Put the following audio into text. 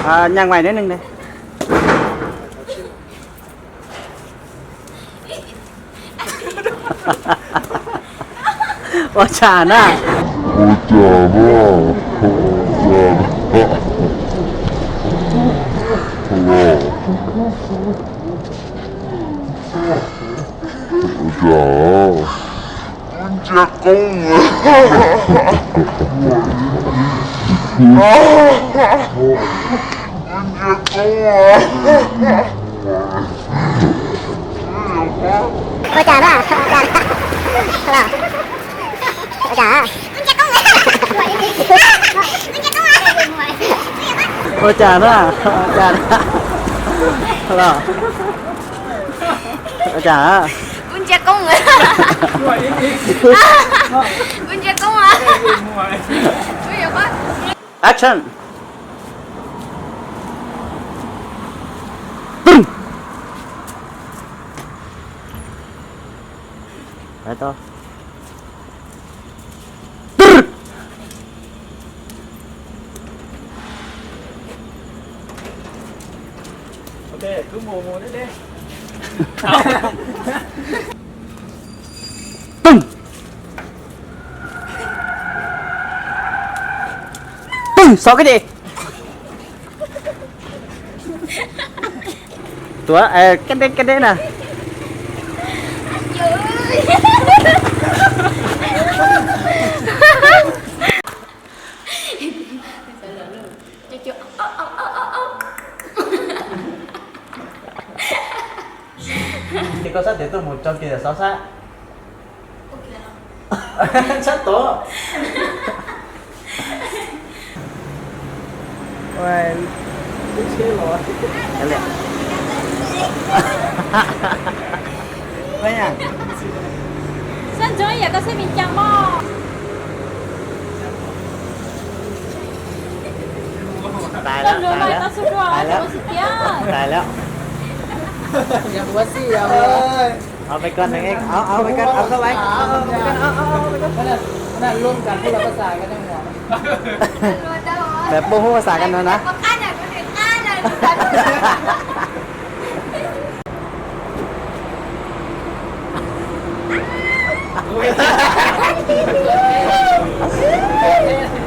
Ra ngoài nếp nưng đây. Ua cas na? Ua cas na? Ua cas na? Ua cas na? Ua cas na? Ua cas na? Ua cas? Action. Pum. Pais tau. Pum. Pum, xov cái gì? Tuav, ê, cái đấy, cái đấy nè. Ces koj sab tias tuaj mus tso kiag xov sab. Sab tod. Lub tsheb los. Sab ntsoov ib yam koj sab me cas mog. Tais lawm, tais lawm, tais lawm, tais lawm. Au, peb koj neeg, au, au, peb koj, au, koj, au, peb koj, au, au, peb koj. Peb pub hub xav koj no na.